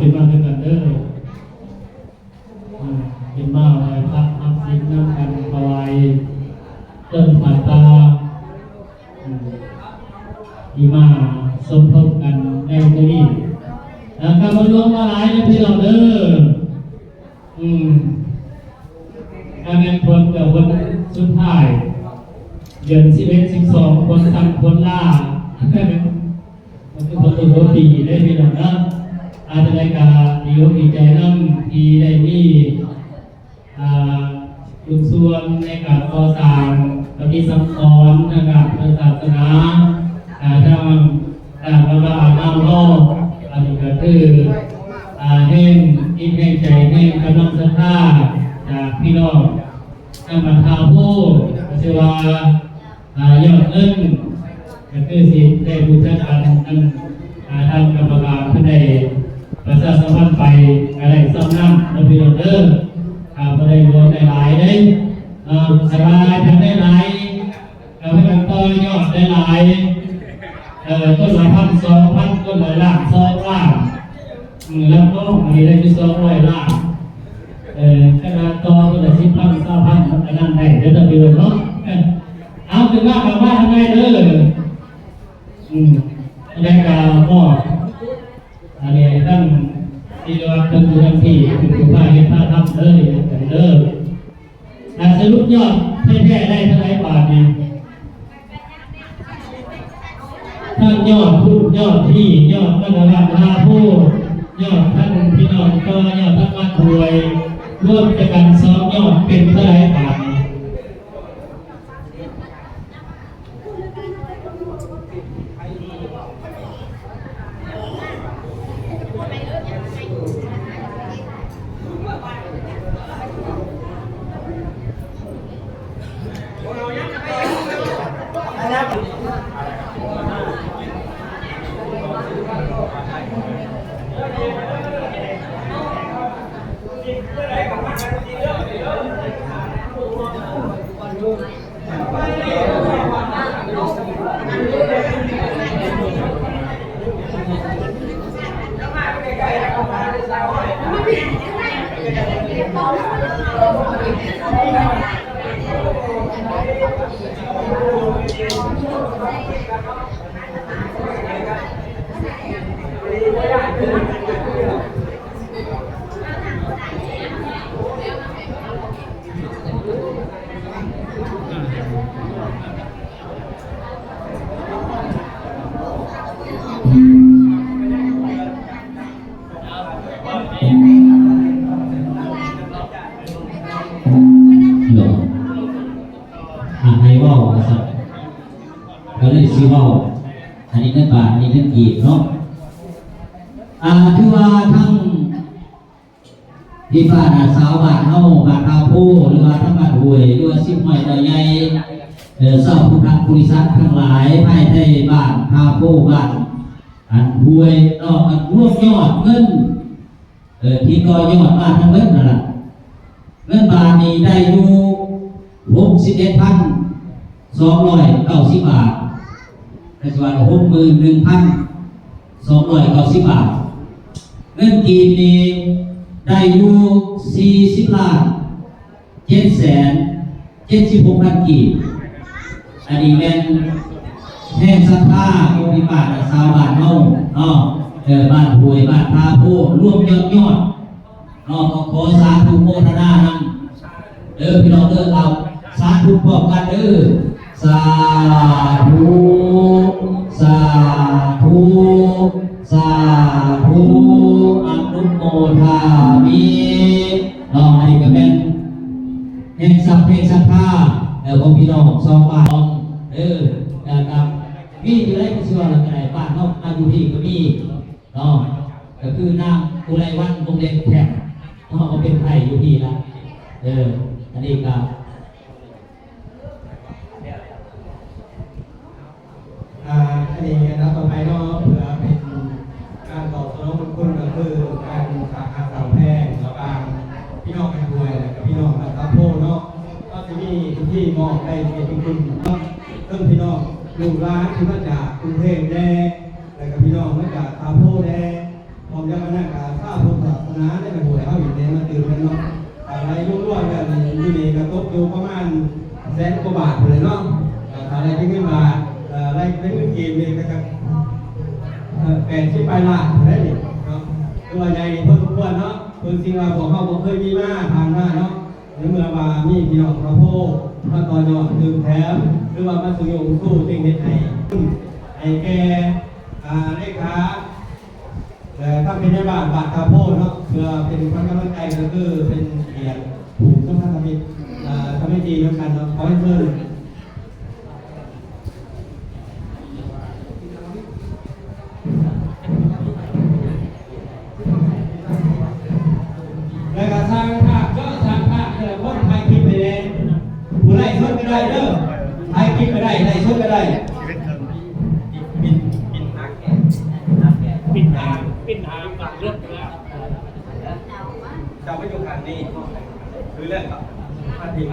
ຂຶ້ນມາຄືກັນເດີ ອາ ຂຶ້ນມາໄຫວ້ພະຮັບສິນນຳກັນ ຖວາຍຕົ້ນຜ້າປ່າ ອາ ທີ່ມາສົມທົບກັນໃນມື້ນີ້ ແລ້ວກໍບໍ່ລວມມາຫຼາຍເດີພີ່ນ້ອງເດີ. ອືມ ກະແມ່ນຄົນກະຄົນສຸດທ້າຍ ເດືອນສິບເອັດ ສິບສອງ ຄົນທັງຄົນລາ ມັນຄືຄົນຕົ້ນຫົວປີເດ້ພີ່ນ້ອງເນາະ. ອາ ຈັ່ງໃດກະດີອົກດີໃຈນຳທີ່ໄດ້ມີ ອາ ທຸກສ່ວນໃນການກໍ່ສ້າງປະຕິສັງຂອນທາງດ້ານພະສາສະໜາ ອາ ທາງດ້ານວັດວາອາຮາມເຮົາ ອັນນີ້ກໍຄື ອາ ແຮງຈິດແຮງໃຈ ແຮງກຳລັງສັດທາຈາກພີ່ນ້ອງທາງບ້ານທ່າໂພ ກໍຖືວ່າ ອາ ຍອດເງິນ ກໍຄືຊິໄດ້ຮູ້ຈັກກັນ ອາ ທາງກຳມະການເພິ່ນໄດ້ປະຊາສຳພັນໄປ ກໍໄດ້ສ່ຳນັ້ນເນາະພີ່ນ້ອງເດີ. ອາ ບໍ່ໄດ້ຫຼວງໄດ້ຫຼາຍເດ້ ອາ ຖ້າວ່າຢາກໄດ້ຫຼາຍ ກໍເພິ່ນກໍຕໍ່ຍອດໄດ້ຫຼາຍ ເອີ ຄົນລະພັນ ສອງພັນ ຄົນລະລ້ານ ສອງລ້ານ ອືມ ຮັບຮອງອັນນີ້ໄດ້ຢູ່ສອງຮ້ອຍລ້ານ ເອີ ຂະໜາດຕໍ່ຄົນລະສິບພັນ ຊາວພັນ ມັນກໍນັ້ນໄດ້ເດີທ່ານຜູ້ຊົມເນາະ. ເອົາ ຂຶ້ນມາ ເຂົ້າມາທາງໃນເດີ. ອືມ ແລ້ວກໍມອບອັນນີ້ໃຫ້ທາງທີ່ວ່າເພິ່ນຢູ່ທາງທີ່ເປັນຜູ້ພາເຮັດພາທຳເດີ ນຳກັນເດີ. ແລ້ວສະຫຼຸບຍອດແທ້ໆໄດ້ເທົ່າໃດບາດນີ້? ທັງຍອດພຸ້ນ ຍອດພີ້ ຍອດວັດວາອາຮາມ ຍອດທັງພີ່ນ້ອງຕໍ່ ຍອດທັງວັດຫ້ວຍ ລວມໃສ່ກັນສອງຍອດເປັນເທົ່າໃດບາດນີ້? ເນາະ ອ່າ ໃຫ້ເວົ້າວ່າຊັ້ນ ກໍເລີຍຊິເວົ້າ ອັນນີ້ເງິນບາດ ອັນນີ້ເງິນກີບເນາະ. ອ່າ ຖືວ່າທັງ ທີ່ບ້ານ ອາ ຊາວບ້ານເຮົາ ບ້ານທ່າໂພ ຫຼືວ່າທາງບ້ານຫ້ວຍ ຫຼືວ່າສິບຫ້ວຍດອຍໃຫຍ່ ເອີ ຊາວພຸດທະບໍລິສັດທັງຫຼາຍ ພາຍໃຕ້ບ້ານທ່າໂພ ບ້ານ ອັນ ຫ້ວຍເນາະ ອັນ ລວມຍອດເງິນ ເອີ ທີ່ຕໍ່ຍອດມາທັງເບິດນັ້ນລະ ເງິນບາດນີ້ໄດ້ຢູ່ ຫົກສິບເອັດພັນສອງຮ້ອຍເກົ້າສິບບາດ ປັດຈຸບັນ ຫົກໝື່ນໜຶ່ງພັນສອງຮ້ອຍເກົ້າສິບບາດ. ເງິນກີບນີ້ໄດ້ຢູ່ ສີ່ສິບລ້ານເຈັດແສນເຈັດສິບຫົກພັນກີບ. ອັນນີ້ແມ່ນແຮງສັດທາຂອງພີ່ນ້ອງຊາວບ້ານເຮົາເນາະ ເອີ ບ້ານຫ້ວຍ ບ້ານທ່າໂພ ລວມຍອດ ຍອດ ເນາະ ກໍຂໍສາທຸໂມທະນານຳເດີພີ່ນ້ອງເດີ. ເອົາ ສາທຸພ້ອມກັນເດີ ສາທຸ ສາທຸ ສາທຸ ອະນຸໂມທາມິເນາະ. ອັນນີ້ກໍແມ່ນແຮງຊັບແຮງສັດທາ ເອີ ຂອງພີ່ນ້ອງຊາວບ້ານເດີ ແລ້ວກໍມີຢູ່ໃນກະຊວງ ແລ້ວກໍໄດ້ ບ້ານເຮົາມາຢູ່ພີ້ກໍມີ ເນາະ ກໍຄືນາງອຸໄລວັນ ວົງເລັບແຄມ ເຮົາກໍເປັນໄທຢູ່ພີ້ລະ ເອີ ອັນນີ້ກໍ ອ່າ ອັນນີ້ອັນດັບຕໍ່ໄປເນາະ ເພື່ອເປັນການຕອບສະໜອງບຸນຄຸນ ກໍຄືການສາກຫາສາງແພງລະຫວ່າງພີ່ນ້ອງບ້ານຫ້ວຍ ແລະກໍພີ່ນ້ອງບ້ານທ່າໂພເນາະ ເຮົາຊິມີພິທີມອບໃບກຽດຕິຄຸນເນາະ ເຊິ່ງພີ່ນ້ອງລູກຫຼານທີ່ມາຈາກກຸງເທບແດ່ ແລະກໍພີ່ນ້ອງມາຈາກທ່າໂພແດ່ ພ້ອມດຽວກັນນັ້ນກໍຊາວ າດເທົ່າໃດນີ້ເນາະ ຖືວ່າໃຫຍ່ພໍສົມຄວນເນາະ ເບິ່ງສິ່ງວ່າພວກເຮົາບໍ່ເຄີຍມີມາຜ່ານມາເນາະ ໃນເມື່ອວ່າມີພີ່ນ້ອງຊາວໂພມາຕໍ່ຍອດຕື່ມແຖມ ຫຼືວ່າມາຊຸກຍູ້ຊຸກຊູ ຈຶ່ງເຮັດໃຫ້ ໃຫ້ແກ່ ອ່າ ເລຂາ ແລະ ທາງເປັນແມ່ບ້ານບ້ານທ່າໂພເນາະ ເພື່ອເປັນຂວັນກຳລັງໃຈ ກໍຄືເປັນກຽດຜູກສຳພັນທະມິດ ອ່າ ທຳມິດດີນຳກັນເນາະ ຂໍເຊີນ ແລ້ວກໍຊ່າງພາບເນາະ ຊ່າງພາບແຕ່ລະຄົນຖ່າຍຄລິບໄປແດ່ ຜູ້ໄລຟ໌ສົດກໍໄດ້ເດີ ຖ່າຍຄລິບກໍໄດ້ ໄລຟ໌ສົດກໍໄດ້ ປິ່ນ ປິ່ນຫາ ປິ່ນຫາ ເຈົ້າມາຢູ່ຂ້າງນີ້ ຄືເລື່ອງກັບພາດພິງ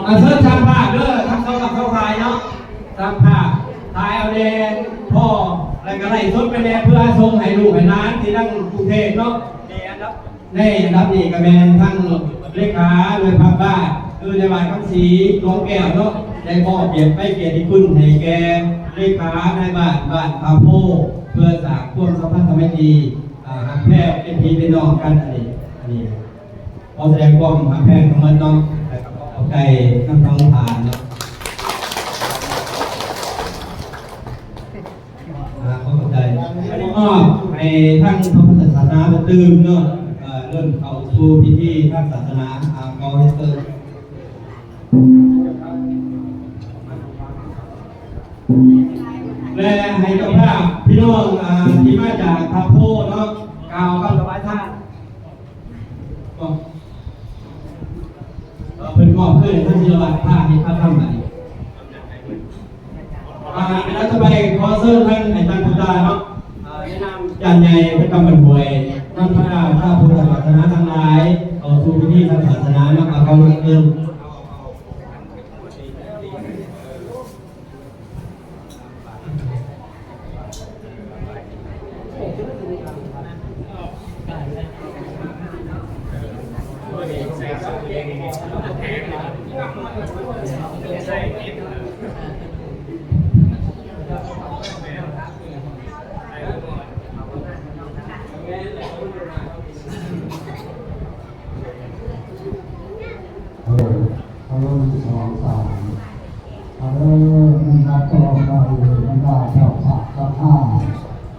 ອາ ເຊີນຊ່າງພາບເດີ ທັງສອງກັບສອງຝ່າຍເນາະ ຊ່າງພາບ ຖ່າຍເອົາແດ່ພໍ ແລ້ວກໍໄລຟ໌ສົດໄປແດ່ ເພື່ອສົ່ງໃຫ້ລູກໃຫ້ຫຼານທີ່ທັງກຸງເທບເນາະ ໃນອັນດັບນີ້ກໍແມ່ນທັງເລຂາໜ່ວຍພັກບ້ານ ຄືນາຍບ້ານຄຳສີ ດວງແກ້ວເນາະ ໄດ້ມອບກຽດໄປກຽດຕິຄຸນໃຫ້ແກ່ເລຂານາຍບ້ານບ້ານທ່າໂພ ເພື່ອສ້າງຄວາມສຳພັນທຳໄມຕີ ອ່າ ຮັກແພງເປັນພີ່ເປັນນ້ອງກັນ ອັນນີ້ ອັນນີ້ຂໍສະແດງຄວາມຮັກແພງທັງໝົດເນາະ ແລ້ວກໍຂໍຂອບໃຈນຳທັງທ່ານເນາະ. ອ່າ ຂໍຂອບໃຈ ມອບໃຫ້ທາງພະພຸດທະສາສະໜາເພິ່ນຕື່ມເນາະ ເອີ ເລີ່ມເຂົ້າສູ່ພິທີທາງສາສະໜາ ອ່າ ຂໍເຊີນ ແລະ ໃຫ້ເຈົ້າພາບພີ່ນ້ອງ ອ່າ ທີ່ມາຈາກທ່າໂພເນາະ ກ່າວຄຳຖວາຍທານ ເພິ່ນມອບຄືນໃຫ້ທ່ານສິລະວັດພາເຮັດພາທຳບັດນີ້ ອ່າ ອັນຕໍ່ໄປຂໍເຊີນທ່ານອາຈານພຸດຕາເນາະ ອ່າ ໃນນາມອາຈານໃຫຍ່ປະຈຳບ້ານຫ້ວຍ ນຳພາຊາວພຸດທະສາສະໜາທັງຫຼາຍ ເຂົ້າສູ່ພິທີທາງສາສະໜາເນາະ ຂໍເຊີນ. ເອີ ເອີ ໜຶ່ງ ສອງ ສາມ ເອີ ລຳດັບຕໍ່ໄປ ບັນດາເຈົ້າພາບເຈົ້າທ່ານ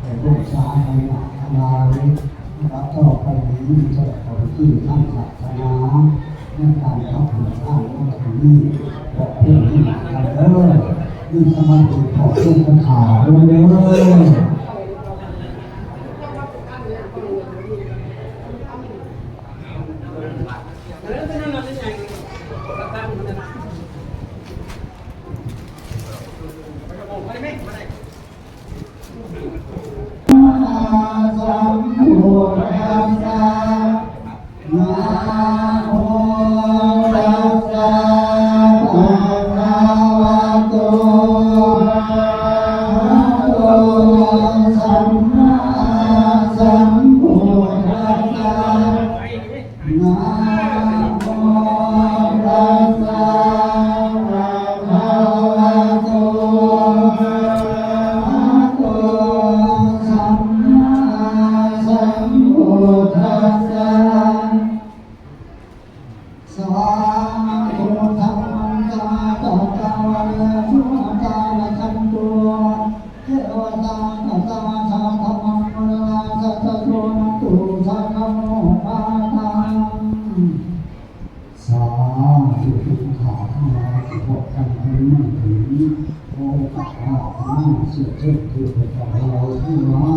ແລະ ລູກສາວໃນຫຼາຍ ລຳດັບຕໍ່ໄປນີ້ ຈະໄດ້ເຂົ້າພິທີທາງສາສະໜາ ໃນການຂັບເຄື່ອນທາງໃນຄັ້ງນີ້ ຂອບຄຸນທີ່ມາເດີ ມີສະມາທິເຂົ້າຊົມກັນຂ້າດ້ວຍເດີ. ສຳພຸດທັດສະ ນະໂມຕັດສະ ພະຄະວະໂຕ ອະລະຫະໂຕ ສຳມາສຳພຸດທັດສະ. ນະໂມຕັດສະ ພະຄະວະໂຕ ອະລະຫະໂຕ ສຳມາສຳພຸດທັດສະ. ສາທຸ ທຳມັນຕະມາ ຈັດຕະວາເລ ສຸຂະຕາ ລັກຂັນຕຸ ເທວະຕາ ຕະຕະມາ ທຳມັງ ມຸລະນາ ສັດຕະໂຕ ນະຕຸ ສັກຂະໂມ ປະທາງ. ສາທຸ ທຸກຂ້າທັງຫຼາຍທີ່ພວກທ່ານໄດ້ມາເຖິງ ຂໍໂອກາດວາສະໜາ ເຊື້ອເຊີນເທບພະເຈົ້າເຫຼົ່າເທວາ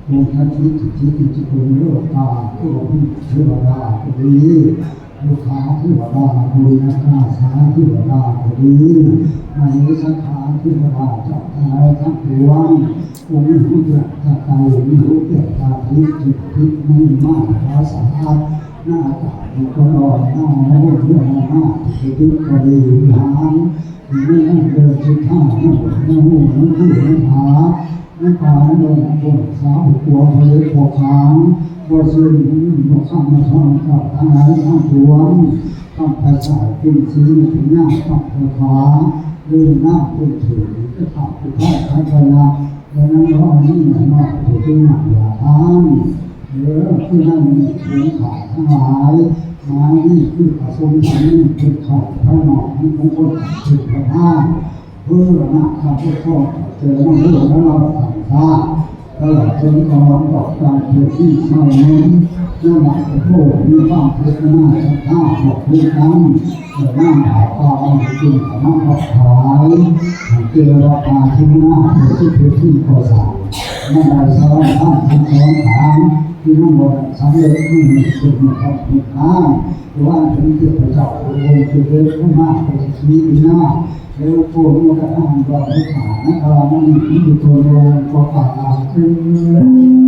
ອົງສັກສິດ ສິດທິຕິຄຸນ ໂລກາ ຄືວ່າເທວະດາກໍດີ ບຸດທາເທວະດາ ບຸນນະກາສາເທວະດາກໍດີ ມະເຫສະຂາເທວະດາ ເຈົ້າທັງຫຼາຍທັງປວງ ຜູ້ມີຫູກຽງຕາໄກ ມີຫູກຽງຕາທິບ ທີ່ຕິດໃນມະຫາສາດ ນາອາກາດ ຢູ່ກໍລອຍ ນາມະໂຫ ເທວະມາ ທີ່ຕິດກໍດີ ວິຫານ ທີ່ມີອັນເດີນສຸດທ້າຍ ນະໂຫ ນະໂຫ ນະໂຫ ນະຖາ ໃນປ່າໃນດົງ ພົ້ນສາວຜູ້ກວາງ ພະເວດພວກຂາງ ບໍ່ຊື່ນບໍ່ຄຳມາຊ່ອງ ເຈົ້າທັງຫຼາຍທັງປວງ ຕ້ອງພາສາເປັນສີເປັນຍາຕ້ອງພາສາເລື່ອງນາມເປັນເຂດ ຈະຂາດຜູ້ຊາຍໃຜກໍຍາກ ແລະນຳເຮົານີ້ນອກຈາກເປັນນາມຢາທານ ເອີ ຄືນັ້ນນີ້ເປັນຂາດທັງຫຼາຍ ໝາຍນີ້ຄືປະສົມພັນນີ້ເປັນເຂົ້າພາຍນອກນີ້ຂອງຄົນເປັນປະທານ ເອີ ນະຄະ ຜູ້ຄອງເຈົ້າແກ່ນຳໂລກນະລັບສັງສາ ຕະຫຼອດຈົນອອນອອກຈາກເຂດທີ່ເສົ້າໝົນ ນະມະ ໂພ ມີຄວາມເມດຕາສັດທາຂອບຄຸນນຳ ແລະນຳຂ່າວຄາວອັນເປັນທຳມະທັດຖາຍ ໃຫ້ເທວະດາເທວະນາຜູ້ທີ່ເປັນທີ່ກໍ່ສ້າງ ນຳໄດ້ສະຫວັດທຳທັງສອງທາງ ທີ່ນຳບໍ່ໄດ້ສຳເລັດໃນເຂດຂອງເທວະດາ ຄືວ່າເປັນເທບພະເຈົ້າອົງເທວະມາຜູ້ທີ່ມີນາມ ເທວະໂພ ມີກະທຳດອກໄມ້ຂາວນະຄະ ມັນມີທີ່ຕົວໂລກກໍປານເຊີນ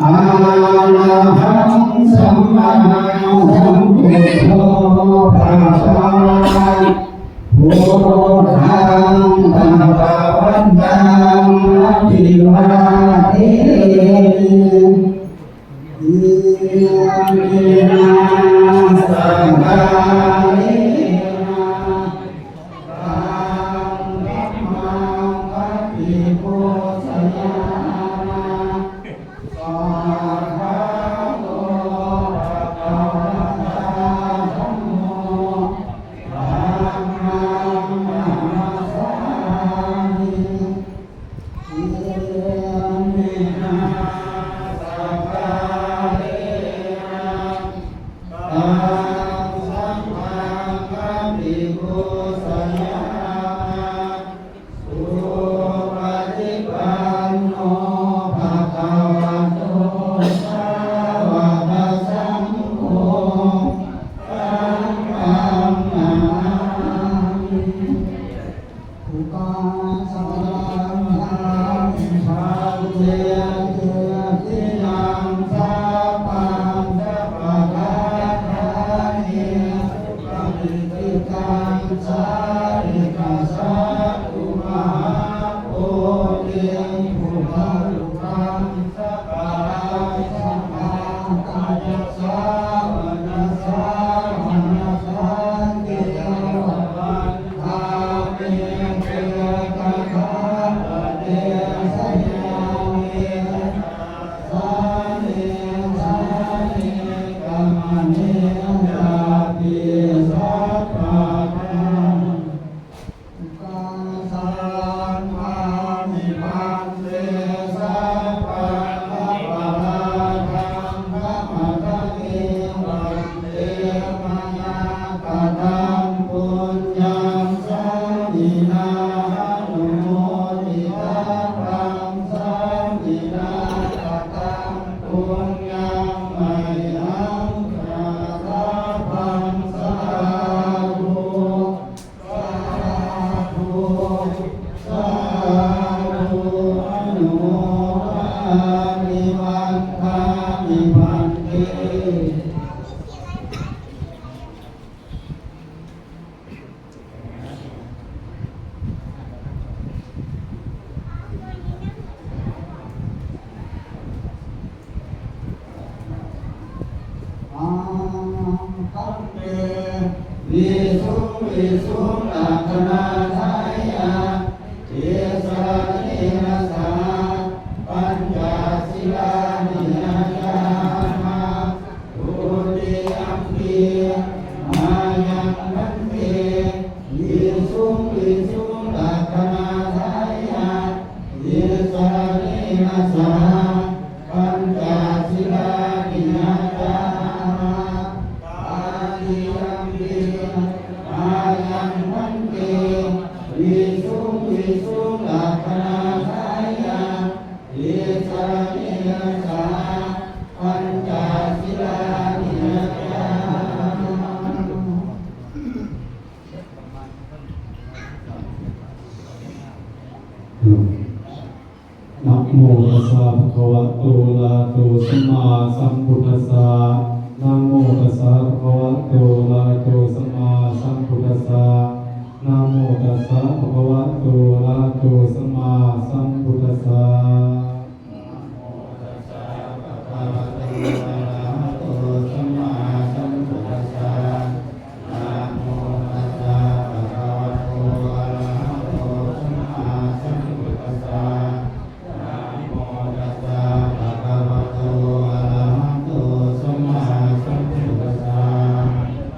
ອະລະຫັງ ສຳມາສຳພຸດໂທ ພະຄະວາ ພຸດທັງ ພະຄະວັນຕັງ ອະພິວາເທ ຍະເມນາ ສະກາເລນະ ຕັງ ທຳມັງ ອະພິປູຊະຍາມະ ສາທາໂທ ພະຄະວະຕາ ທຳໂມ ທຳມັງ ນະມັດສາມິ ຍະເມນາ ສະກາເລນະ ຕັງ ທຳມັງ ອະພິປູຊະຍາມະ ສຸປະຕິປັນໂນ ພະຄະວະໂຕ ສາວະກະສັງໂຄ ສັງຄັງ ນະມາມິ ອຸປາສະນາ ທາມິ ພັນເຕ ຕິຕິຍາງ ສັບພັງ ສັບພະທາທາເນ ສຸປະຕິດ ຕິຕັງ ສາລິກັດສະ ອຸມະຫາໂພທິງ ພຸດທະຮູປັງ ສັກກາຍະສັງຂາຣະຈັກສາວະນະສາວະນະສັງເກວະວັນທາເມ ເກຕະຄາປະເດສະຍາມິ ສາເນ ສາເນ ກະມະເນ ຈາປິ ສັບພະທັງ ກາສັງ ພາມິ ພັນເຕ ສັບພັງ ສັບພະລາທັງ ຂະມະທະເມ ພັນເຕ ມະຍາ ກະຕັງ ປຸນຍັງ ສາມິນາ ອະນຸໂມທິຕາທັງ ສາມິນາ ກະຕັງ ປຸນຍັງ ມະຍັງ ສາພັງ ສາທຸ ສາທຸ ສາທຸ ອະນຸໂມທາມິ ວັນທາມິ ພັນເຕ ອາ ພັນເຕ ວິສຸງ ວິສຸງ ລັກຂະນາທາຍາ ຕິສະລະເນນະສະຫະ ປັນຈະສີລານິຍາຈາມະ ທຸຕິຍຳປີ ມາຍັງ ພັນເຕ ວິສຸງ ວິສຸງ ລັກຂະນາທາຍາ ຕິສະລະເນນະສະຫະ ປັນຈະສີລານິຍາຈາມະ ຕະຕິຍຳປີ ມາຍັງ ພັນເຕ ວິສຸງ ວິສຸງ ລັກຂະນ ตัสสะ ภะคะวะโต อะระหะโต สัมมาสัมพุทธัสสะ นะโมตัสสะ ภะคะวะโต อะระหะโต สัมมาสัมพุทธัสสะ นะโมตัสสะ ภะคะวะโต อะระหะโต สัมมาสัมพุทธัสสะ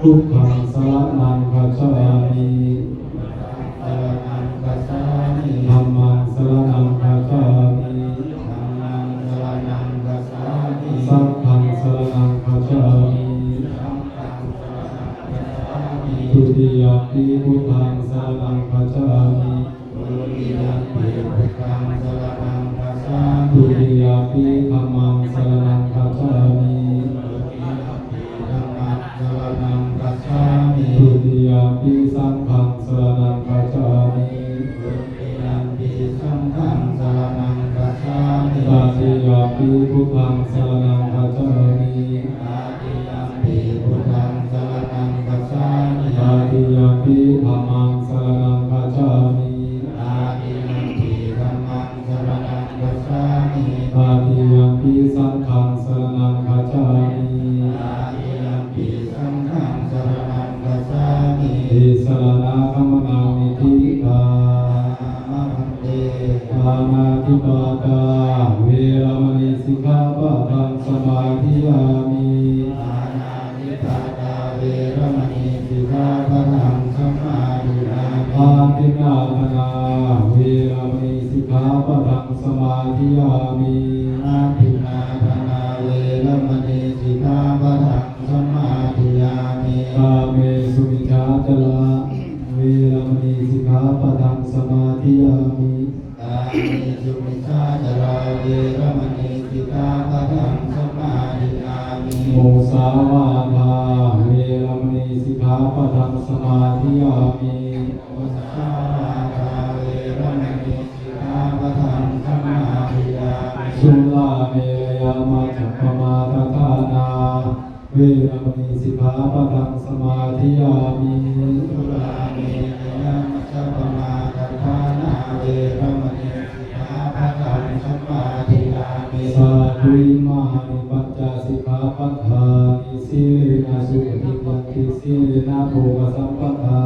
พุทธัง สะระณัง คัจฉາมิ ธัมมัง ສະລະນັງ ຄັດສາມິ ສັງຄັງ ສະລະນັງ ຄັດສາມິ ទុຕິຍະມະປີ ພຸດທັງ ສະລະນັງ ຄັດສາມິ ທຸຕິຍະມະປີ ທັມມັງ ສະລະນັງ ຄັດສາມິ ທຸຕິຍະມະປີ ສັງຄັງ ສະລະນັງ ຄັດສາມິ ຕະຕິຍະມະປີ ພຸດທັງ ສະລະນັງ ຄັດສາມິ ຕະຕິຍະມະປີ ພຸດທັງ ສະລະນັງ ຄັດສາມິ ຕະຕິຍະມະປີ ທັມມັງ ສະລະນັງ ຄັດສາມິ ຕະຕິຍະມະປີ ທັມມັງ ສະລະນັງ ຄັດສາມິ ຕະຕິຍະມະປີ ສັງຄັງ ສະລະນັງ ຄັດສາມິ ຕະຕິຍະມະປີ ສັງຄັງ ສະລະນັງ ຄັດສາມິ ຕິສະລະນະກຳມະນາມິ ທິຕາ ຍາມະ ພັນເຕ ປານາຕິປາຕາ ເວລະມະນີ ສິກຂາປະທັງ ສະມາທິຍາມິ ປານາ ຕິປາຕາ ເວລະມະນີ ສິກຂາປະທັງ ສະມາທິຍາມິ ອາທິນນາທານາ ເວລະມະນີ ສິກຂາປະທັງ ສະມາທິຍາມິ ອາທິນນາທານາ ເວລະມະນີ ສິກຂາປະທັງ ສະມາທິຍາມິ ກາເມສຸມິດສາຈາລາ ເວລະມະນີ ສິກຂາປະທັງ ສະມາທິຍາມິ ກາເມສຸມິດສາຈາລາ ເວລະມະນີ ສິກຂາປະທັງ ສະມາທິຍາມິ ມຸສາວາທາ ເວລະມະນີ ສິກຂາປະທັງ ສະມາທິຍາມິ ມຸສາວາທາ ເວລະມະນີ ສິກຂາປະທັງ ສະມາທິຍາມິ ສຸລາເມລະຍະ ມັດຈະປະມາດຖານາ ເວລະມະນີ ສິກຂາປະທັງ ສະມາທິຍາມິ ສຸລາເມລະຍະ ມັດຈະປະມາດຖານາ ເວລະມະນີ ສິກຂາປະທັງ ສະມາທິຍາມິ ສາທຸ ອິມານິ ປັນຈະ ສິກຂາປະທານິ ສີເລນະ ສຸຂະຕິງ ຍັນຕິ ສີເລນະ ໂພຄະ ສຳປະທາ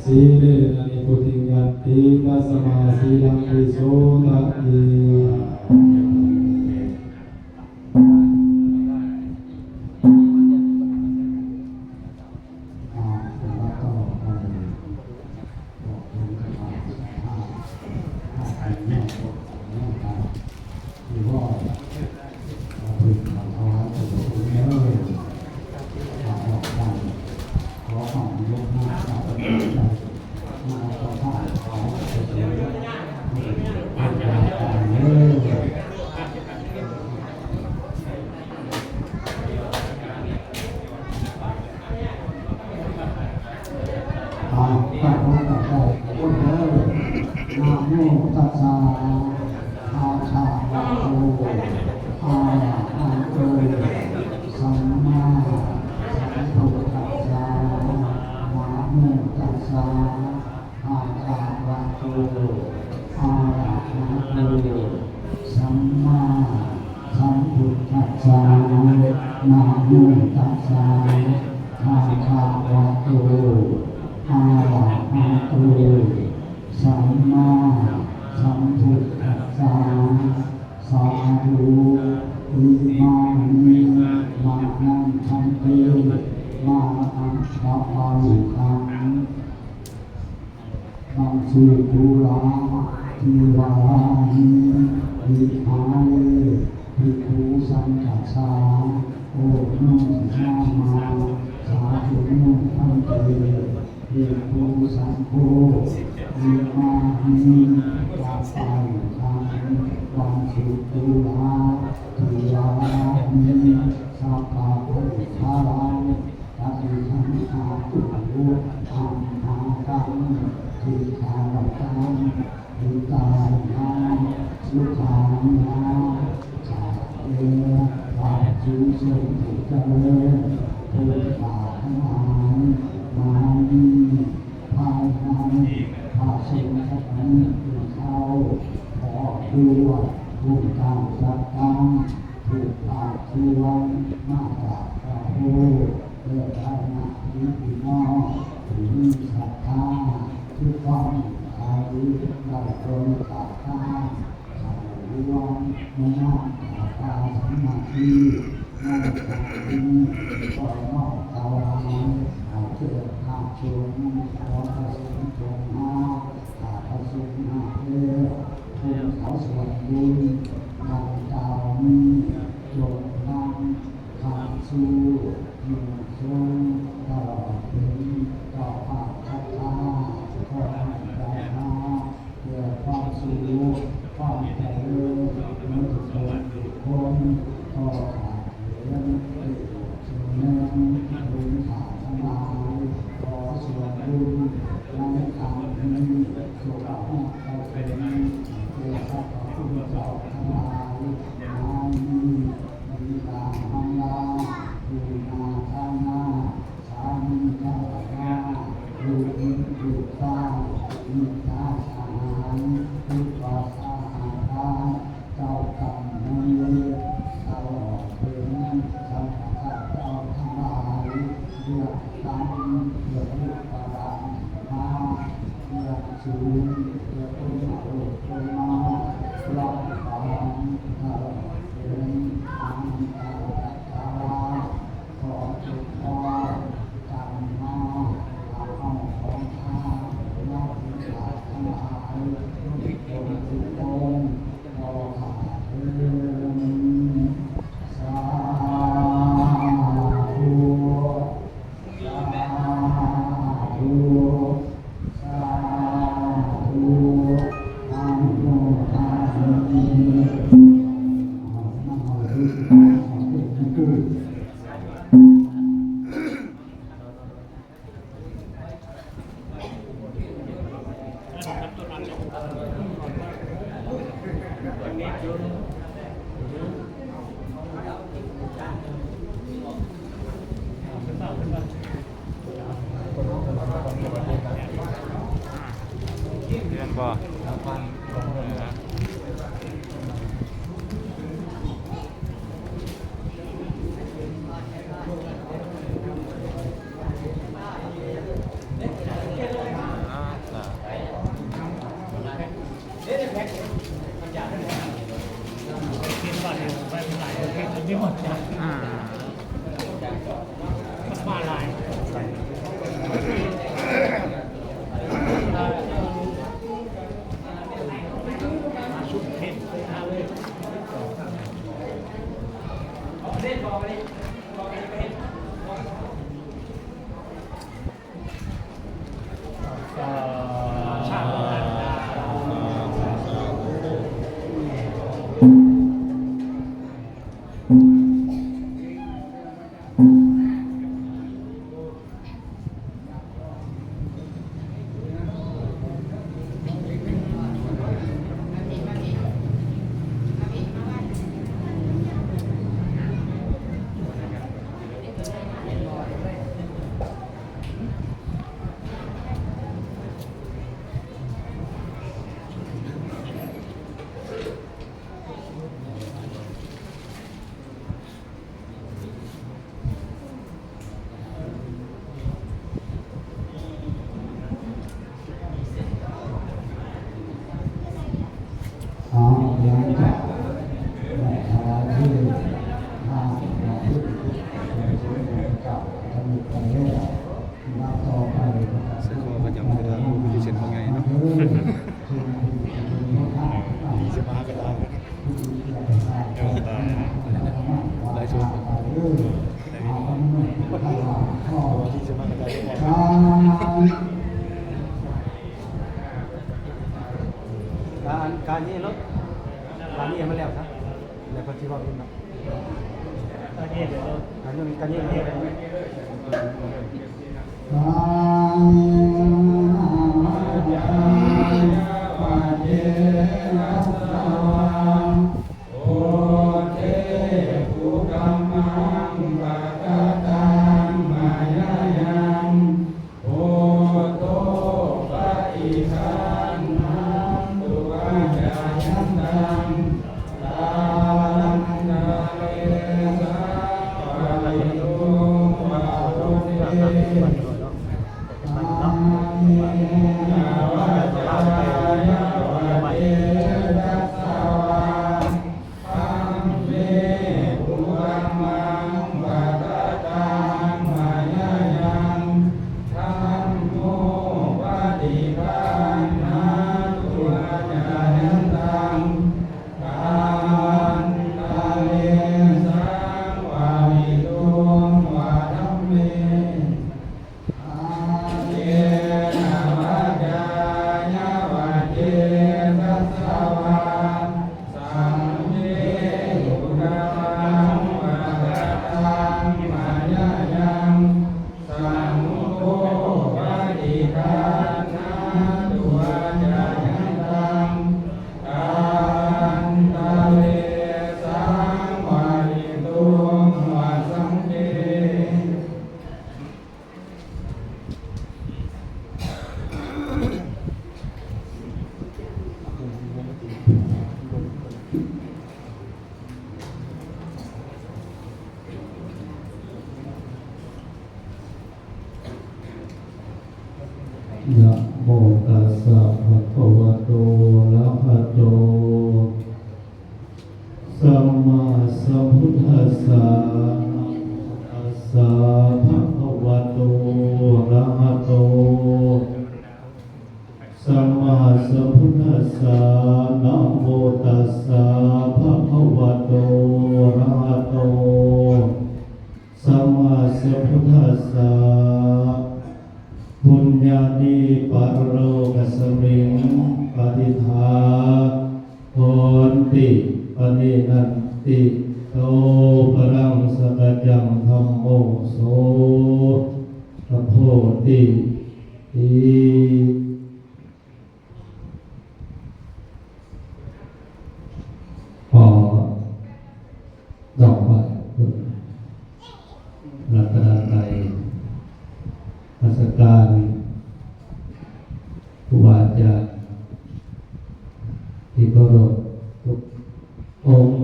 ສີເລນະ ນິບພຸຕິງ ຍັນຕິ ຕັດສະມາ ສີລັງ ວິໂສທະຕິ ອ່າ ແລ້ວຕໍ່ໄປ ບອກເພິ່ນກັນວ່າ ຖ້າ ຖ້າໃຜແມ່ນ ບໍ່ ບໍ່ ບໍ່ ອ່າ ຕັ້ງອົກຕັ້ງໃຈກັນເດີ ນະໂມຕັດສະ ພະຄະວະໂຕ ອະລະຫະໂຕ ສຳມາສຳພຸດທັດສະ ນະໂມຕັດສະ ພະຄະວະໂຕ ອະລະຫະໂຕ ສຳມາສຳພຸດທັດສະ ນະໂມຕັດສະ ພະຄະວະໂຕ ອະລະຫະໂຕ ສຳມາສຳພຸດທັດສະ ສາທຸ ອິມານິ ມະຍັງ ພັນເຕ ມະຍັງ ຄະວາລຸຄັງ ມັງສຸກຸລາ ທິວາຣານິ ວິຫາເຣ ພິກຂຸ ສັງຄັດສາ ໂອໂນ ສະຍາມາ ສາທຸໂນ ພັນເຕ ພິກຂຸ ສັງໂຄ ອິມານິ ກະປາລຸຄັງ ວັງສຸກຸລາ ທິວາຣານິ ສັບພະໂພຄາລັງ ປະຕິຄັນຫາຕຸ ອັມຫາກັງ ທິຄາວະຕັງ ຫິຕາຍະ ສຸຂາ ສົມເດັດຈະເລີນ ຜູ້ຂ້າທັງຫຼາຍ ມາໃນພາຍໃນພະສົງສະໝະເນນເປັນເຈົ້າ ພ້ອມດ້ວຍອົງການຈັດຕັ້ງ ຜູ້ພາກສ່ວນມາຈາກພະໂພ ແລະ ຄະນະພີ່ນ້ອງຜູ້ມີສັດທາ ຄືຄວາມໃຈ ໄດ້ບໍລິຈາກທານ ເຂົ້າຮ່ວມໃນງານຜ້າປ່າສາມັກຄີ ໃນຄັ້ງນີ້ ຂໍນ້ອມຖວາຍໃຫ້ແກ່ພະສົງຂອງພະສົງຈົງມາ ຖ້າພະສົງມາແລ້ວ ເພິ່ນຂໍສ່ວນບຸນດັ່ງກ່າວນີ້ ຈົ່ງນຳ ຄ້ຳຊູ່ ນຸ່ງຊົງ ຕະຫຼອດເຖິງເຈົ້າພາບສັດທາ ຂໍໃຫ້ໄດ້ມາແກ່ຄວາມສຸກ ຄວາມຈະເລີນ ເໝິດທຸກຄົນທຸກຄົນ ຂໍຂ້າເຖິງ ເອກຊົງແມ່ນ ບຸນຂ້າທັງຫຼາຍ ຂໍສ່ວນບຸນໃນຄັ້ງນີ້ ສຸຂະພາບໄພເປັນ ແກ່ສັບພະຄຸນເຈົ້າທັງຫຼາຍ ໃນນີ້ ບັນດາບັນດາ ຜູ້ນາທານາ ສາມີພະລະຍາ ລູກຍິງລູກຊາຍ ມິດຕາສະຫາຍ ອຸປະຖາກາ ເຈົ້າກຳນາຍເວນ ຕະຫຼອດເຖິງສັບພະເຈົ້າທັງຫຼາຍ ເບື້ອງຕ່ຳ ເບື້ອງລຸ່ມປະດານຟ້າ ເບື້ອງສູງ ເພື່ອຄົນມາໂອ້ຄົນມາ ລອງຟັງ ຕະຫຼອດເຖິງອະນັນຕະຈັກກະວານ ຂໍຈົ່ງພ້ອມກັນມາ ເອົາຂອງທານມາເຖິງຫຼາຍທັງຫຼາຍ ທຸກຄົນທຸກຄົນ ຂໍຂ້າເທີນ ສາທຸ. ສາທຸ ສາທຸ ອະນຸໂມທາມິ ເອົາ ນຳເອົາ ສາທຸ ສາທຸ. ເດືອນບໍ່? ເອົາ ຫຼັງຈາກໄດ້ຖວາຍເພນທານ ພະເຈົ້າ ທຳອິດໄປແລ້ວ ລຳດັບຕໍ່ໄປ ເຊິ່ງເຂົາເຈົ້າກໍຈະມີເລື່ອງຢູ່ເຊັ່ນວ່າໄງເນາະ ດີຊິມາກໍໄດ້ ເອີ ໄດ້ ໄດ້ຊົມ ດີຊິມາກໍໄດ້ ການ ການນີ້ເນາະ ການນີ້ໃຫ້ມັນແລ້ວຊະ ແລ້ວເພິ່ນຊິເວົ້າອີກເນາະ ການນີ້ ການນີ້ ການນີ້ ການນີ້ Buddhe, buddhe, นะโมตัสสะภะคะวะโต อะระหะโต สัมมาสัมพุทธัสสะ นะโมตัสสะภะคะวะโต อะระหะโต สัมมาสัมพุทธัสสะ นะโมตัสสะภะคะวะโต อะระหะโต สัมมาสัมพุทธัสสะ ปุญญานิ ปะโรกัสสมิง ปะทิฏฐา โหนติ ปะเนนะติ โต ปะรัง สะกัจจัง ธัมโม โส ทะโพ ติ ขอดอกไม้คุณรัตนตรัย นมัสการครูบาอาจารย์ที่เคารพทุกองค์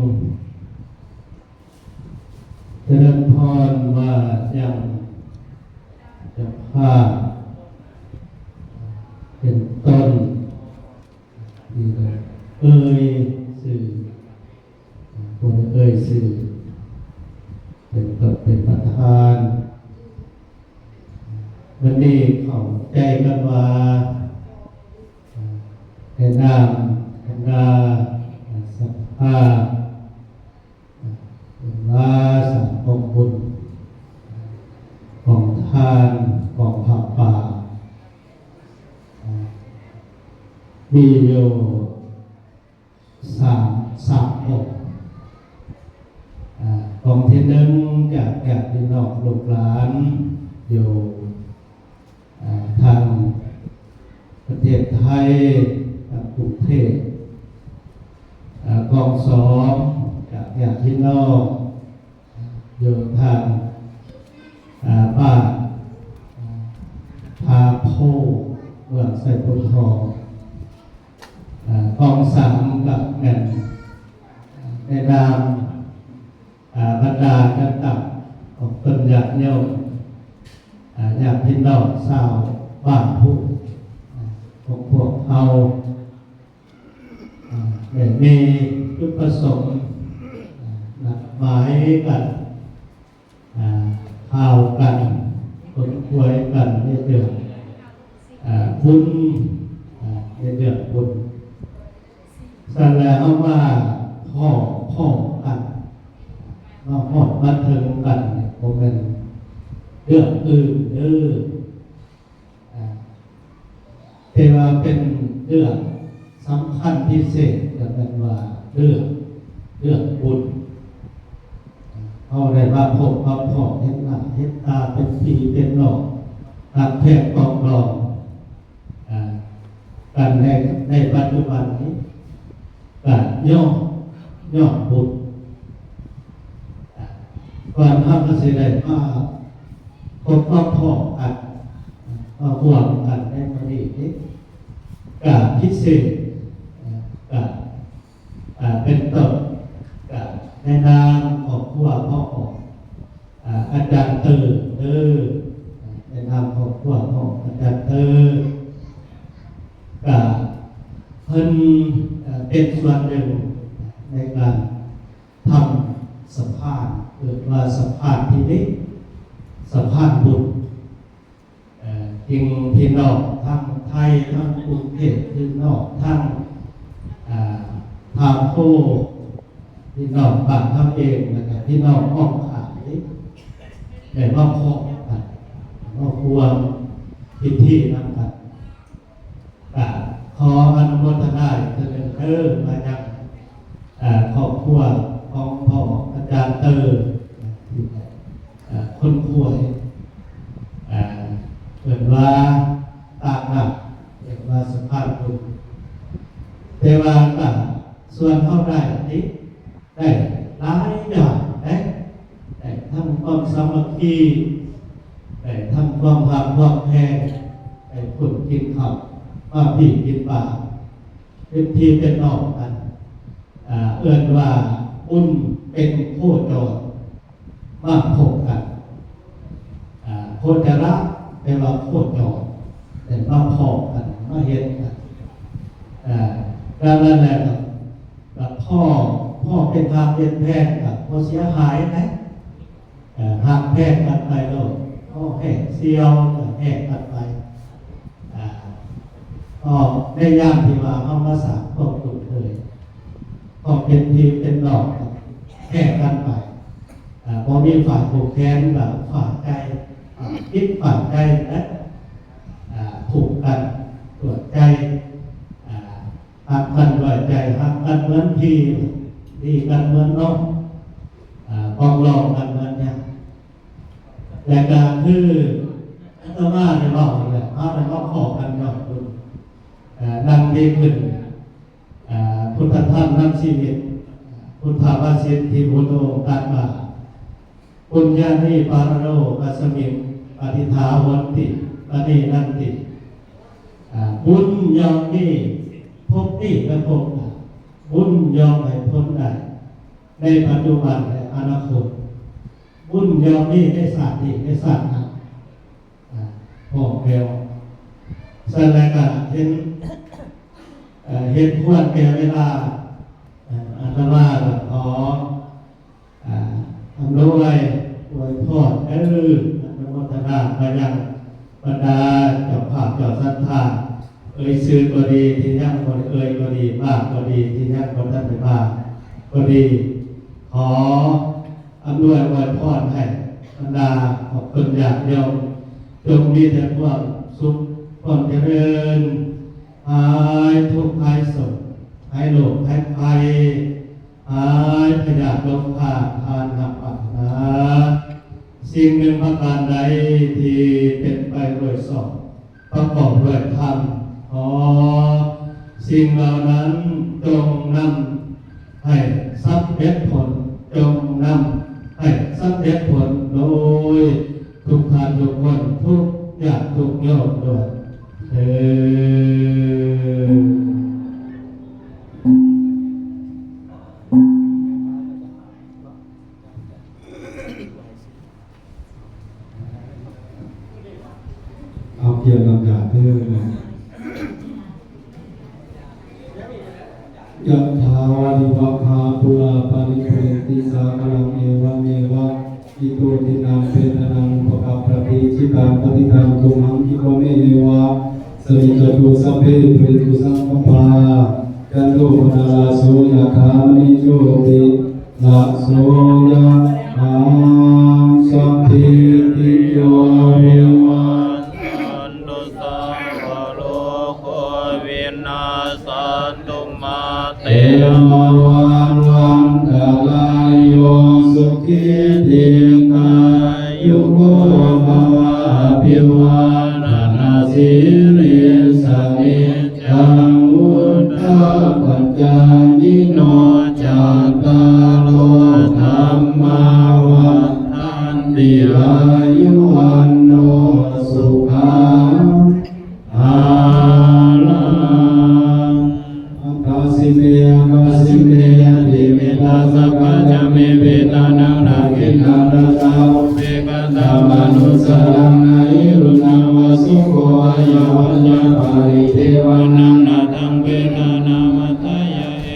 เจริญพรว่าอย่างเจ้าภาพเป็นต้น ที่เอ่ยชื่อ ผู้เอ่ยชื่อ เป็นต้นเป็นประธาน วันนี้เข้าใจกันว่า ในนามคณะศรัทธา ว่าสร้างกองบุญ กองทาน กองผ้าป่า มีอยู่สาม สามกอง อ่า กองที่หนึ่งจากญาติพี่น้องลูกหลานอยู่ อ่า ทางประเทศไทย ทางกรุงเทพฯ อ่า กองสองจากญาติพี่น้องอยู่ทาง อ่า บ้าน อ่า ผาโพธิ์ เมืองไชยโพธิ์ทอง อ่า กองสามก็แม่น อ่า ในนาม ອ່າ ບັນດາກັນຕັກອອກຕົນຍາດໂຍມ ອ່າ ຍາດພີ່ນ້ອງຊາວບ້ານພຸ້ນ ອ່າ ຂອງພວກເຮົາ ອ່າ ໄດ້ມີຈຸດປະສົງ ອ່າ ນັດໝາຍກັນ ອ່າ ຂ່າວກັນ ຂົນຂວາຍກັນໃນເລື່ອງ ອ່າ ບຸນ ອ່າ ໃນເລື່ອງບຸນ. ຊັ້ນແລ້ວເຮົາມາພໍ້ ພໍ້ກັນ ມາຮອດມາເຖິງກັນນີ້ ບໍ່ແມ່ນເລື່ອງອື່ນເດີ ອ່າ ແຕ່ວ່າເປັນເລື່ອງສຳຄັນພິເສດ ກໍແມ່ນວ່າເລື່ອງ ເລື່ອງບຸນ ເຮົາໄດ້ມາພົບມາພໍ້ ເຫັນໜ້າເຫັນຕາ ເປັນພີ່ເປັນນ້ອງ ຮັກແພງປອງດອງ ອ່າ ກັນໃນ ໃນປັດຈຸບັນນີ້ ກະຍ້ອນ ຍ້ອນບຸນ ອ່າ ກ່ອນເຮົາກະຊິໄດ້ມາພົບມາພໍ້ກັນ ມາຮ່ວມກັນໃນມື້ນີ້ນີ້ ກະພິເສດ ອ່າ ກະ ອ່າ ເປັນຕົ້ນ ກະໃນນາມຄອບຄົວພໍ່ອອກ ອ່າ ອາຈານເຕີເດີ ໃນ ປັນສ່ວນໜຶ່ງໃນການທຳສະພານ ເອີ້ນວ່າສະພານທີ່ນີ້ ສະພານບຸນ ເອີ່ ຈຶ່ງພີ່ນ້ອງທັງໄທ ທັງກຸງເທບ ພີ່ນ້ອງທັງ ເອີ່ ທ່າໂພ ພີ່ນ້ອງບ້ານເຮົາເອງ ແລ້ວກະພີ່ນ້ອງອ້ອມຂ້າງນີ້ ໄດ້ມາພ້ອມກັນ ມາຮ່ວມພິທີນຳກັນ. ກະຂໍອະນຸໂມທະນາອີກເທື່ອໜຶ່ງເດີ ມາຍັງ ເອີ່ ຄອບຄົວຂອງພໍ່ອາຈານເຕີ ທີ່ ເອີ່ ຄົນຄົວ ເອີ່ ເອີ້ນວ່າຕາກນ້ຳ ເອີ້ນວ່າສະພານບຸນ ແຕ່ວ່າກະສ່ວນເຮົາໄດ້ນີ້ ໄດ້ຫຼາຍຢ່າງເດ້ ໄດ້ທັງຄວາມສາມັກຄີ ໄດ້ທັງຄວາມຮັກຄວາມແພງ ໄດ້ຄົນກິນເຂົ້າ ມາພີ່ກິນປາ ເປັນພີ່ເປັນນ້ອງກັນ ເອີ້ນວ່າບຸນເປັນໂຄຈອນ ມາພົບກັນ ໂຄຈະລະ ແປວ່າໂຄຈອນ ແມ່ນມາພ້ອມກັນ ມາເຮັດກັນ ດັ່ງນັ້ນແຫຼະ ກໍພໍ ພໍເປັນຮັກເປັນແພງ ກໍບໍ່ເສຍຫາຍນະ ຮັກແພງກັນໄປໂລດ ພໍແຮກສ່ຽວກໍແຮກກັນໄປ ກໍໃນຍາມທີ່ວ່າເຮົາມາສ້າງຄວາມຄຸ້ນເຄີຍ ພໍເປັນພີ່ເປັນນ້ອງ ແຮກກັນໄປ ບໍ່ມີຝ່າຍຜູກແຂນ ກໍຝາກໃຈ ຝາກຈິດຝາກໃຈ ແລະ ຜູກກັນດ້ວຍໃຈ ຮັກກັນດ້ວຍໃຈ ຮັກກັນເໝືອນພີ່ ດີກັນເໝືອນນ້ອງ ປອງລອງກັນເໝືອນຍາ ແລະກະຄືອາດຕະມາໄດ້ເວົ້າແຫຼະ ເຮົາໄດ້ມາພໍ້ກັນຍ້ອນບຸນ ດັ່ງທີ່ຂຶ້ນ ພຸດທະທຳນຳຊີວິດ ພຸດທະພາສິດທີ່ພຸດທະອົງຕັດວ່າ ປຸນຍານິ ປາຣະໂລກັສມິງ ປະທິຖາໂຫນຕິ ປະນີນັນຕິ ບຸນຍ່ອມມີພົບນີ້ແລະພົບໜ້າ ບຸນຍ່ອມໃຫ້ຜົນໄດ້ໃນປັດຈຸບັນ ແລະ ອະນາຄົດ ບຸນຍ່ອມມີໃນຊາດນີ້ ໃນຊາດໜ້າ ອາ ພ້ອມແລ້ວ ຊັ້ນແລ້ວກະເຫັນ ເອີ່ ເຫັນຄວນແກ່ເວລາ ອາ ອາດຕະມາກໍຂໍ ອາ ອຳນວຍອວຍພອນເດີ ອະນຸໂມທະນາມາຍັງບັນດາເຈົ້າພາບເຈົ້າສັດທາ ເອີ່ຍຊື່ກໍດີ ທີ່ຍັງບໍ່ໄດ້ເອີ່ຍກໍດີ ມາກໍດີ ທີ່ຍັງບໍ່ທັນໄດ້ມາກໍດີ ຂໍ ອຳນວຍອວຍພອນໃຫ້ບັນດາຂອບຄຸນຍາດໂຍມ ຈົ່ງມີແຕ່ຄວາມສຸກ ຄວາມຈະເລີນ ຫາຍທຸກຫາຍໂສກ ຫາຍໂລກຫາຍໄພ ຫາຍພະຍາດໂລຄາ ທ່ານຮັກປາດຖະໜາ ສິ່ງໜຶ່ງປະການໃດທີ່ເປັນໄປດ້ວຍຊອບ ປະກອບດ້ວຍທຳ ຂໍສິ່ງເຫຼົ່ານັ້ນຈົ່ງນຳໃຫ້ສຳເລັດຜົນ ຈົ່ງນຳໃຫ້ສຳເລັດຜົນໂດຍທຸກທ່ານທຸກຄົນ ທຸກຍາດທຸກໂຍມດ້ວຍເທີ້ນ. ເອົາກຽມນຳການເດີ. ຍະຖາວາລິວະຫາປູລາປາລິປູເຣນຕິສາຄະລັງ ເອວັງເມວະ ອິໂຕທິນນຳເປຕານັງ ອຸປະກັບປະຕິ ຈິດຕັງປະຕິຕັງ ຕຸມຫັງ ພິກວະເມ ເອວະ ສະມິດຈະຕຸ ສັບເພ ປູເຣນຕຸ ສັງກະປາ ຈັນໂທ ປະນະລາໂສ ຍະຖາ ມະນີ ໂຊຕິລາໂສ ຍະຖາ ສັບພີຕິໂຍ ວິວັດ ນຕຸ ສັບພະໂລໂຄ ວິນາສັນຕຸ ມາເຕ ມະວັງ ວັນຕະລາຍໂຍ ສຸຂີ ດີຄາຍຸໂກ ພະວະ ອະພິວາທະນະສີລິສະນິດ ຈັງ ວຸດທາປັດຈາຍິໂນ ຈັດຕາໂລ ທຳມາ ວັດທັນຕິ ອາຍຸ ວັນໂນ ສຸຂັງ ພະລັງ. ອາກາສິເມ ອາກາສິເມ ຍະຕິເມຕາ ສັກກາຈະເມ ເວຕານັງ ນາກິນນາ ຕະຕາ ໂອເພກະຕາ ມະນຸດສະລັງ ນາຫິລຸນນາ ວາສຸໂກ ອາຍະວັນຍາ ປາລິເທວະນັງ ນາທັງ ເວຕານາ ມັດທະຍາ ເອ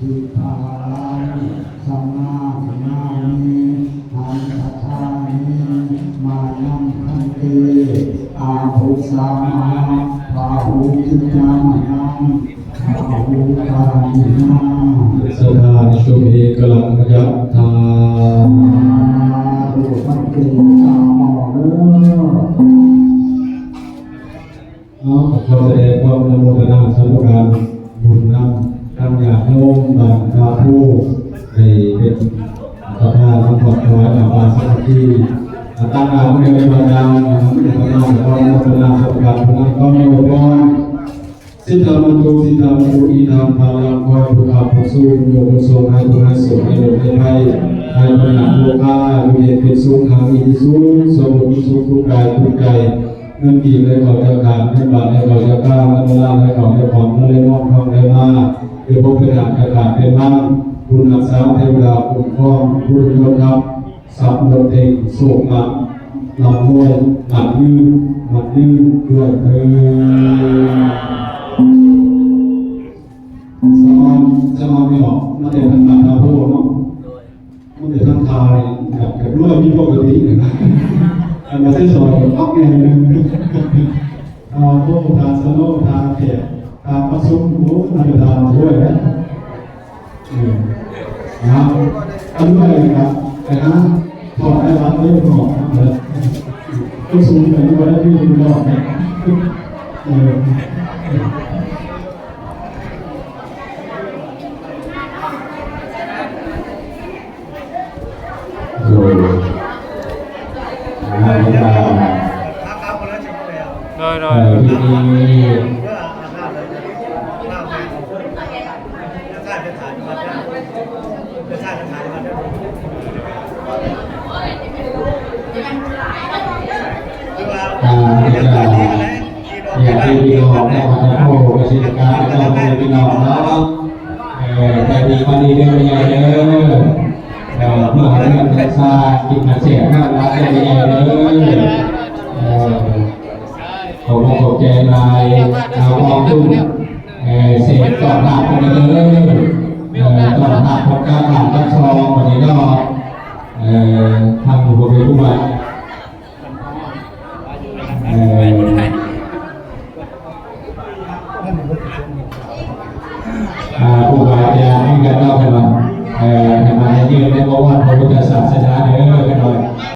สมาธิยามิ หันตถานิ มายังพันเต อาภุสามา พาหุกิจจามะยัง พาหุกามินา สถานิโตเมกะลังยะถา สาธุ มันเป็นตามออกเด้อ เนาะ ขอแสดงความอนุโมทนาสาธุการบุญนำ ทั้งญาติโยมบ้านท่าภู ได้เป็นประธานนำถวายน้ำปาสามัคคี ตั้งหน้าพระเดชพระคุณ ขออนุโมทนาสาธุการบุญนำ ขออวยพร สิทธามันตุ สิทธามันตุ อิทัง พลัง ขอให้ผู้ค้ำผู้สูง อยู่ผู้สูง ให้ผู้ให้สุข ให้โรคให้ภัย ให้พญาโรคา อยู่เย็นเป็นสุข ทางนี้ที่สุข สมบูรณ์สุข ทุกกายทุกใจ เงินกีบไหลเข้าเจ้าการ เงินบาทไหลเข้าเจ้าการ เงินดอลลาร์ไหลเข้าเจ้าของ เงินไหลนอง ทองไหลมา เดี๋ยวพบเป็นหางกระดาษเป็นบ้าง บุญรักษาเทวดาคุ้มครอง บุญยศครับ ทรัพย์รถเต็ง โชคลาภ ร่ำรวย มั่นยืน มั่นยืนด้วยเถิด สะออน สะออนไม่ออก มันเป็นทางการพระพุทธเนาะ มันเป็นทางทาย อยากจะรวยมีปกตินะ อันมาใช้สอนก็ปั๊บไงนึง อ่า โอ้ ทานสะโน ทานแขก ทานประชุม โอ้ ทานประธานด้วยนะ เออ นะ อันนี้อะไรครับ ไปหาถอดได้รับเรื่องของนะ ก็สูงไปนี่ก็ได้ที่คุณรอดนะ เออ โดย โดย โดย เอ่อ พิธี อ่า นี่ก็ ญາติพี่น้อง แล้วก็พ่อแม่พี่น้องเนาะ พ่อแม่พี่น้องเนาะ เอ่อ ใจดีมาดีเด้อ ใหญ่เด้อ เอ่อ เพื่อให้เรื่องชาติกินมาแจกนะ รักใจใหญ่เด้อ เอ่อ ขอบคุณขอบใจหลาย เอาออกตุ้ม เอ่อ เสกต้อนรับกันเด้อ เอ่อ ต้อนรับพบกับหลานกับซองวันนี้เนาะ เอ่อ ทางผู้บริหาร เอ่อ อ่า ครูบาอาจารย์นี่ก็ต้องให้มา เอ่อ ให้มายืนใน